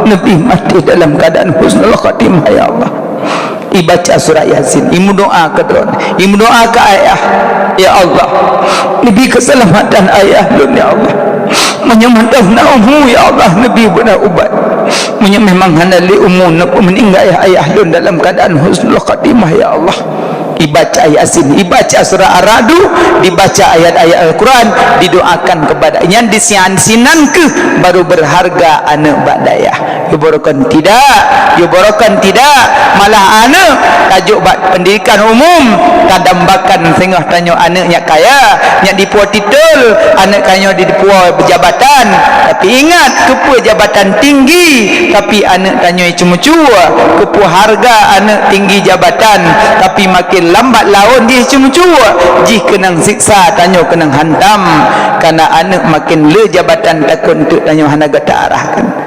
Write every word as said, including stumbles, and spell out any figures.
Nabi maté dalam keadaan husnul khatimah, ya Allah. Ibaca surat Yasin, imeudoa keu droe, imeudoa keu ayah, ya Allah. Nabi keuseulamatan ayah lôn, ya Allah. Meunyoe mantong na umu, ya Allah, Nabi beuna ubat. Meunyoe memang hana lé umu, na peumeuninggai ayah lôn dalam keadaan husnul khatimah, ya Allah. Ibaca Yasin, ibaca surah Ar-Ra'du, dibaca ayat-ayat Al-Quran, didoakan kepada nyan, disian sinan keuh baru berharga aneuk bak dayah. Yuborokan tidak, yuborokan tidak, malah aneuk tajok bak pendidikan umum, tadambakan singoh tanyoe aneuk nyak kaya, nyak dipuo titel, aneuk tanyoe dipuo jabatan. Tapi ingat, keupeue jabatan tinggi, tapi aneuk tanyoe ceumucue, keupeue harga aneuk tinggi jabatan, tapi makin lambat laun jih ceumucue, jih keunong siksa, tanyoe keunong hantam, karena aneuk makin le jabatan takon teuk tanyoe hana gata arahkan.